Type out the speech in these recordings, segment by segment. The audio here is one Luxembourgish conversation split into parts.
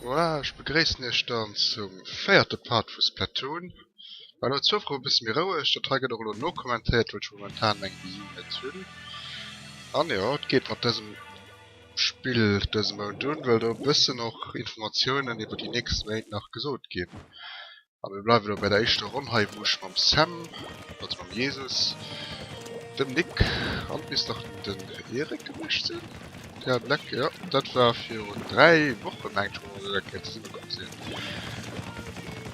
Voilà, ech begréissen iech dann zum véierte Part vu Splatoon. War elo zwou Woche e bësse méi roueg, dat hei gëtt och elo nokommentéiert, well ech momentan meng Wii U net hunn. An jo, et geet mat dësem Spill dëse Mount un, well do e bëssen och Informatiounen iwwer déi nächst Méint nach gesot ginn. A mir bleiwen elo bei der éischter Ronn hei, wou ech mam Sam, also mam Jesus, dem Nick an et misst nach den Eric gewiescht sinn, TL Black, jo, dat war virun 3 Wochen, mengen ech, wou mer esou eng Kéier zesummekomm sinn.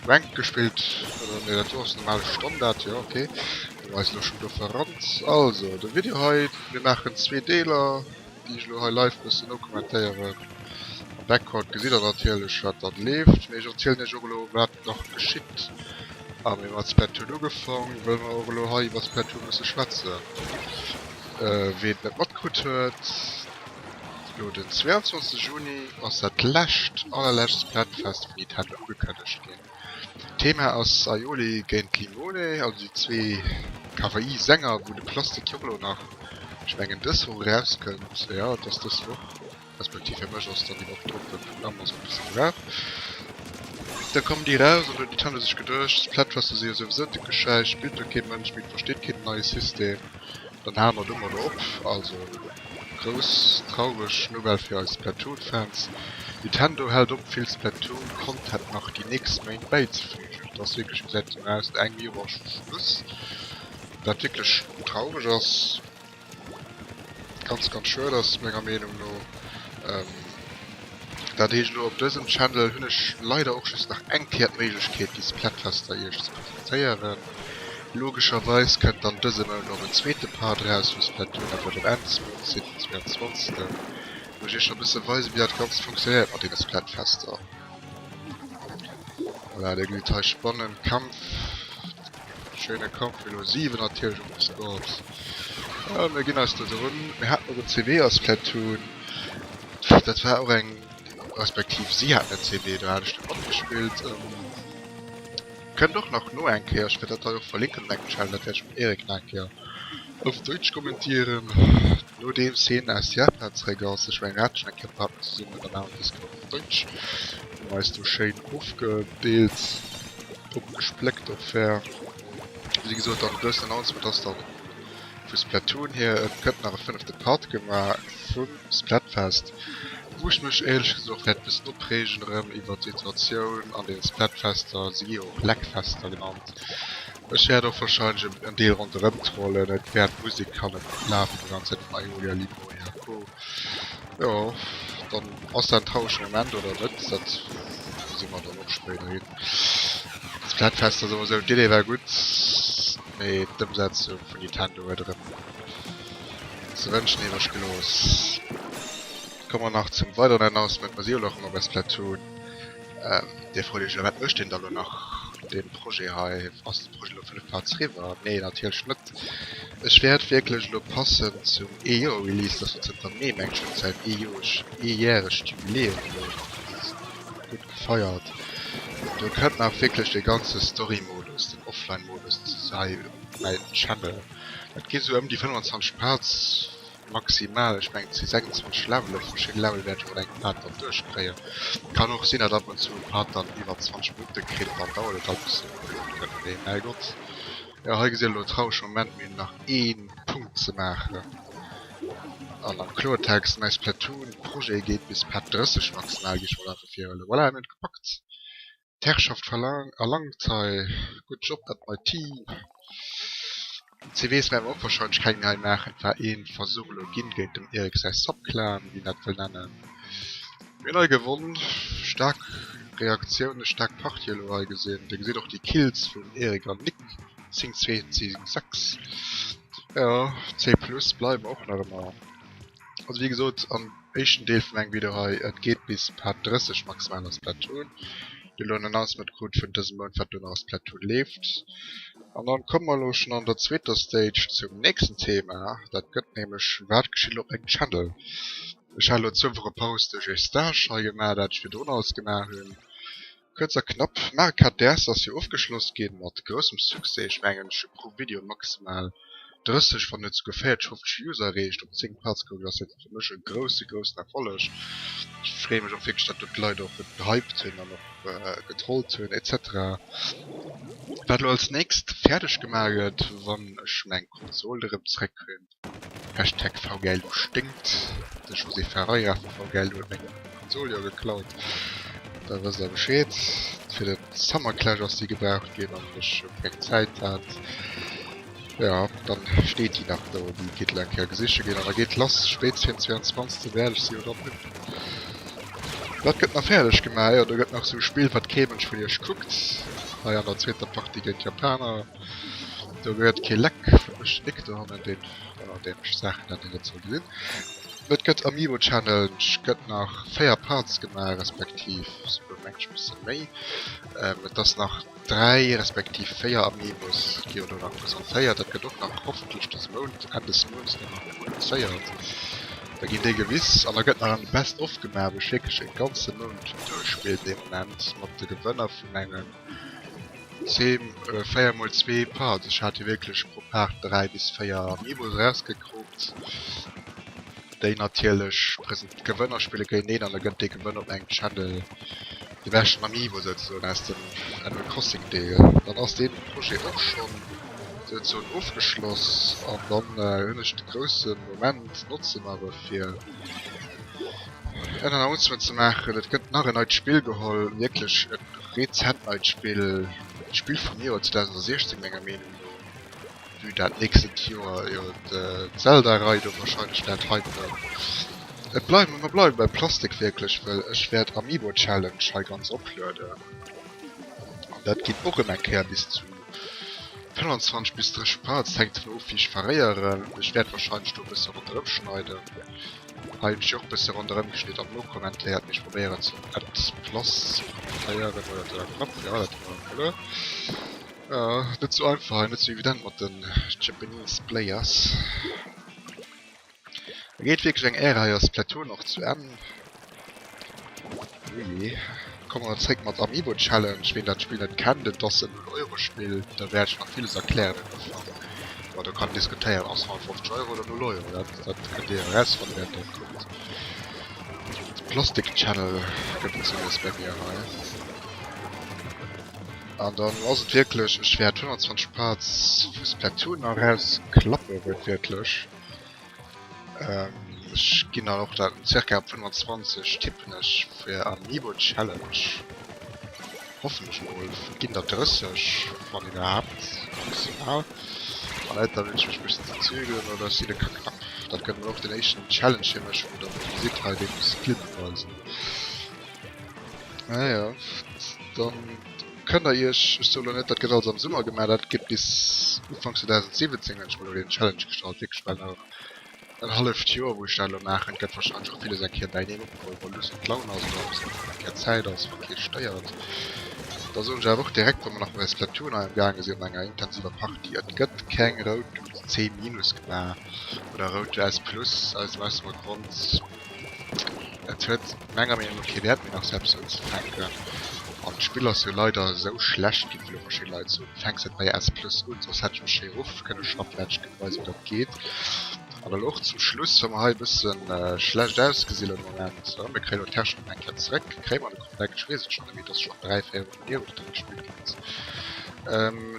Ranked gespillt, oder nee, dat do ass normale Standard, jo, ok, hu mer eis elo schonn do verrannt. Also, de Video hei, mir maachen zwee Deeler. déi ech elo hei live bëssen nokommentéieren. Am Background gesitt der natierlech wat dann leeft, mee ech erzielen iech och elo wat nach geschitt. A mir hu mat Splatoon ugefang, wëll mer och elo hei iwwer Splatoon musse schwätzen. Ween et net matkrutt huet, elo den 22 Juni ass dat lescht, allerlescht Splatfest vun Nintendo ugekënnegt ginn. Thema ass Aioli géint Limone, also déi zwee Kawaii Sänger, wou de Plastik jo och elo nach, ech mengen dës Woch erauskënnt, jo et ass dës Woch, respektiv fir mech ass dann déi Woch drop, well Programm ass och e bësse gebraucht. Da kommen déi eraus an do huet Nintendo sech geduecht, Splatfester si jo souwisou de Geschäiss, spillt jo kee Mënsch méi, et versteet keen den neie System, dann hale mer domadder op. Also. Grouss traureg Nouvelle fir eis Splatoon Fans, Nintendo hält op vill Splatoon Content nach déi nächst Méint bäizefügen. Et ass wierklech, gesäit esou aus, no engem Joer scho Schluss, wat wierklech traureg ass, ganz ganz schued ass menger Meenung no. Dat heescht elo op dësem Channel hunn ech leider och just nach eng Kéier d'Méiglechkeet déi Splatfester iech ze presentéieren. Logescherweis kënnt dann dëse Mount och en zweete Part eraus vu Splatoon, dat wäert op Enn des Mounts sinn, den 22. Wou ech iech scho bësse weisen wéi dat Ganzt funktionéiert mat deene Splatfester. Voilà, dir gesitt hei spannend Kampf, schéine Kampf, elo 7 natierlech op dem Scoreboard. Ja, mir ginn eis do drun. Mir haten och en CW a Splatoon, dat war och eng, respektiv si haten en CW, do hat ech net matgespillt. Kënnt och nach no eng Kéier, ech wäert dat hei och verlinken an engem Channel, dat wäert ech mam Eric nach eng Kéier op Deutsch kommentieren, nodeems hien aus Japan zeréck ass. Ech mengen, mir hate schonn eng Kéier Partner zesummen, da maache mer dës Kéier och op Deutsch. Hu mer eis do schéin ofgedeelt, opgespléckt och fair. Wéi gesot, dann e groussen Announcement ass dann vu Splatoon hier, et gëtt nach e fënnefte Part gemaach vum Splatfest, wou ech mech éierlech gesot wäert bëssen opreegen erëm iwwert d'Situatioun an den Splatfester, se gi jo och Leckfester genannt. Ech wäert och wahrscheinlech en Deel ronderëm trollen, et wäert Musek hannert lafen déi ganz Zäit vun Aiolia, Limonia a Co. Jo, dann ass dat en traurege Moment oder net, dat gesi mer dann och spéiderhin. Splatfester soe mer esou, d'Idee war gutt, mee d'Ëmsetzung vun Nintendo huet erëm ze wënschen iwwreg gelooss. Komme mer nach zum weideren Announcement, mer si jo elo nach ëmmer bei Splatoon. Dir frot iech elo, wat mécht deen da elo nach, dee Projet hei? Ass de Projet elo 5 Parts eriwwer? Nee, natierlech net. Ech wäert wierklech elo passend zum Ee-Joer-Release, dat ass jo zënter Mee, mengen ech, huet säin eejäregt Jubiläum elo gutt gefeiert, do kënnt nach wierklech dee ganze Story-Modus, den Offline-Modus hei op mäin Channel. Dat gi sou ëm déi 25 Parts maximal, ech mengen et si 26 Levelen, verschidde Level wäert ech och an engem Part dann duerchkréien. Kann och sinn dat ab und zu e Part dann iwwer 20 Minutte kritt, dann dauert et halt bëssen kënnt, mee mäi Gott. Jo hei gesitt der elo traurege Moment, mir hunn nach ee Punkt ze maachen an am Kloertext, mäi Splatoon Projet geet bis Part 30 maximal, gi ech mol einfach virhuelen. Voilà, mir hunn et gepackt. D'Herrschaft erlangt hei. Good job at my team. CVs wäerte mer och wahrscheinlech keng méi hei maachen. Et war ee Versuch elo ginn géint dem Eric säi Subclan, wéi een dat wëll nennen. Mir hunn hei gewonn. Staark Reaktiounen, staark Partie elo hei gesinn. Dir gesitt och déi Kills vum Eric an Nick, 10 2, 10 6. Jo, C plus bleiwe mer och nach ëmmer. Also wéi gesot am éischten Deel vun engem Video hei, et geet bis Part 30 maximal a Splatoon. Dir hutt elo en Announcement krut vun dësem Mount wat do nach a Splatoon leeft. An dann komme mer elo schon an der zweeter Stage zum nächsten Thema, dat gëtt nämlech wat geschitt elo op mengem Channel. Ech hat elo zwou Woche Paus duerch ee Stage hei gemaach, dat ech virdrun alles gemaach hunn. Kuerz a knapp, Mario Kart DS ass jo ofgeschloss ginn, mat groussem Succès, ech mengen ech hu pro Video maximal. 30, wann net souguer 40, 50 User erreecht op 10 Parts gekuckt ass dat fir mech e grousse groussen Erfolleg. Ech freeë mech och wierklech dat do d'Leit och gehypt hunn an och getrollt hunn etc. Wat elo als nächst fäerdeg gemaach gëtt wann ech meng Konsol erëm zréck hunn, Hashtag VGLU sténkt, de José Ferreira vu VGLU huet meng Konsol jo geklaut, da wësst der Bescheed. Fir de Summer Clash ass déi gebraucht ginn an ech hu keng Zäit hat. Jo, dann steet déi nach do, déi geet elo eng Kéier gesiche ginn an da geet lass. Spéitstens 22. Wäert ech se jo dann hunn. Wat gëtt nach fäerdeg gemaach? Jo, do gëtt nach sou e Spill, wat kee Mënsch vun iech kuckt, hei an der zweeter Partie géint d'Japaner. Do gëtt kee Leck vun mech, den Nick dohannen, deen, jo, dee mécht Saachen, dat een net soll gesinn. Et gëtt Amiibo Challenge, gëtt nach 4 Parts gemaach, respektiv souguer mengen ech e bësse méi. Et ass nach 3 respektiv 4 Amiibos gi jo do nach presentéiert. Dat gëtt och nach hoffentlech dëse Mount, Enn des Mounts dann nach publizéiert. Da ginn déi gewiss an da gëtt nach en Best of gemaach, wou ech wierklech e ganze Mount duerchspillen dee Moment mat de Gewënner vu mengen 10, 4 mol 2 Parts. Ech hat jo wierklech pro Part 3 bis 4 Amiibos erausgekroopt, déi natierlech present d'Gewënner spille géinteneen an da gëtt dee Gewënner op engem Channel de beschten Amiibo souzesoen aus dem Animal Crossing Deel. Dann ass dee Projet och schonn souzesoen ofgeschloss an dann hunn ech de grousse Moment notzen awer fir en Announcement ze maachen, et gëtt nach en neit Spill geholl, wierklech e rezent neit Spill, d'Spill vum Joer 2016 menger Meenung no, vue dat nächstent Joer jo d'Zelda-Rei do wahrscheinlech wäert hypen. Et bleiwen, mer bleiwe bei Plastik wierklech, well ech wäert Amiibo Challenge hei ganz oplueden an dat geet och erëm eng Kéier bis zu 25 bis 30 Parts, hänkt dovun of wéi ech variéieren. Ech wäert wahrscheinlech do e bësse ronderëm schneiden. Hei hunn ech jo och e bësse ronderëm geschnidden an nokommentéiert, mee ech probéieren zu et plus ze kommentéieren oder dat war knapp, jo dat war verluer. Net sou einfach hei, net sou evident mat den Japanese Players. Da geet wierklech eng Ära hei a Splatoon och zu Enn. Ujee. Komme mer zréck mat Amiibo Challenge. Ween dat Spill net kennt, et ass en 0 Euro Spill. Da wäert ech nach villes erklären um Ufank. Ma do kann een diskutéieren, ass 150 Euro oder 0 Euro? Dat, dat kënnt dir erausfannen während der kuckt. Plastic Channel gëtt et zumindest bei mir hei. An dann ass et wierklech, ech wäert 120 Parts vu Splatoon nach erausklappen, wuertwiertlech. Ech ginn dann och dat circa op 25 tippen ech fir Amiibo Challenge. Hoffen ech mol. Et ginn der 30, wann iwwerhaapt, maximal. An dann hunn ech mech e bëssen ze zügelen oder ech sinn e knapp. Dat gëtt mol och den éischten Challenge fir mech, wou der gesitt hei, dee muss Skill beweisen. Naja, dann kënnt der iech, ech soe lo net, dat gëtt alles am Summer gemaach, dat geet bis Ufank 2017, hunn ech mer lo deen Challenge gestallt, wierklech bal nach en halleft Joer wou ech dat elo maachen. Et gëtt warscheinlech och villes eng Kéier bäineen opgeholl, wa Lust an Laun ass oder e bëssen eng Kéier Zäit ass, wa kee stéiert. Da soen ech awer och direkt, wa mer nach bei Splatoon hei am gaange sinn an enger intensiver Partie, et gëtt keng Road to C minus gemaach oder Road to S plus aus dem einfache Grond, Et huet menger Meenung no kee Wäert méi nach selbst unzefänken an d'Spill ass jo leider esou schlecht ginn, wéi lo verschidde Leit soen, fänks net bei S plus un, soss hätt ech mech schéi erof kënne schaffen, hätt ech kënne weisen wéi dat geet. An elo och zum Schluss, wa mer hei e bëssen schlecht ausgesi lo de Moment, jo mir kréien elo d'Herrschaft nach eng Kéier zeréck, kréie mer de Comeback, ech weess et schonn net méi, et ass schonn 3, 4 Wochen hier wou dat hei gespillt ginn ass.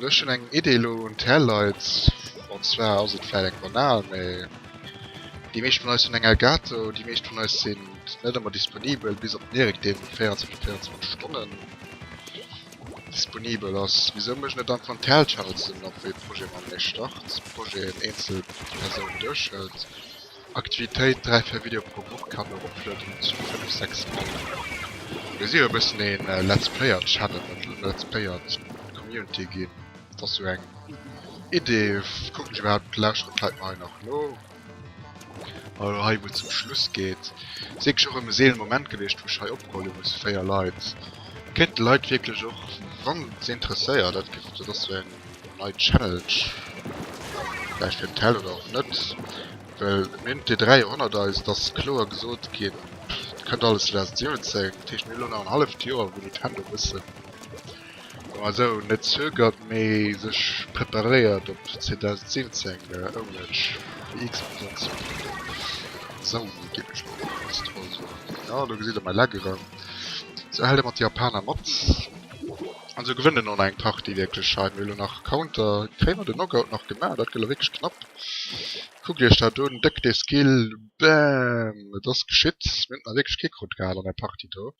Ech hunn eng Idee elo un d'Härleit, an zwar ass et vläit eng banal, mä. Déi meescht vun eis hunn eng Elgato, déi meescht vun eis sinn net ëmmer disponibel, bis op den Erik deen 24 op 24 Stonnen disponibel ass. Wisou mécht net einfach en TL-Channel zesummen op wéi e Projet mam méi start, Projet en eenzel Persoun duerchhëlt, Aktivitéit 3, 4 Video pro Woch kann e eroplueden zu 5, 6 Mann. Mir si jo e bëssen een Let's Player Channel, Let's Player Community ginn, dat ass sou eng. Idee, kucken ech iwwerhaapt, lauschteren d'Leit mer hei nach no? Also hei wou et zum Schluss geet, ass wierklech och erëm e seelen Moment gewiescht wou ech hei opgeholl hunn, wou se 4 Leit, kéinten d'Leit wierklech och wann et se interesséiert, dat gëtt, dat ass sou eng nei Challenge vläicht fir den Tel oder och net, well mir hunn d'E3 jo hannert eis, et ass kloer gesot ginn, et kënnt alles 2017, dat heescht mir hunn elo nach en halleft Joer wou Nintendo e bëssen. Soe mer esou, net zögert, mee sech preparéiert op 2017 Oulech fir Xbox an sou. Sou, wéi geet mech lo ganz toll sou. Jo, do gesitt der mäi Lag erëm. Sou hält ee mat de Japaner mat. An sou gewënnen och nach eng Partie wierklech hei. Mir hu lo nach Counter. Kréie mer den Knockout nach gemaach? Dat gëtt elo wierklech knapp. Kuckt iech dat un, dëck dee Skill. Bam! Et ass geschitt. Mir hunn nach wierklech kee krut gehat an der Partie do.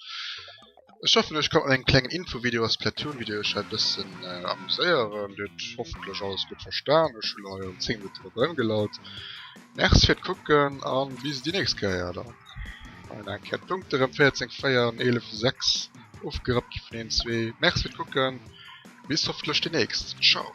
Ech hoffen ech konnt mat engem klengen Infovideo a Splatoon-Video iech hei e bëssen amuséieren. Dir hutt hoffentlech alles gutt verstan. Ech hu lo hei ronn 10 Minutten drop erëmgelallt. Merci fir d'Kucken an bis déi nächst Kéier dann. Hei nach eng Kéier d'Punkte rëm 14, 4 an 11, 6 ofgerappt gi vun deenen zwee. Merci fir d'Kucken, bis hoffentlech déi nächst. Ciao.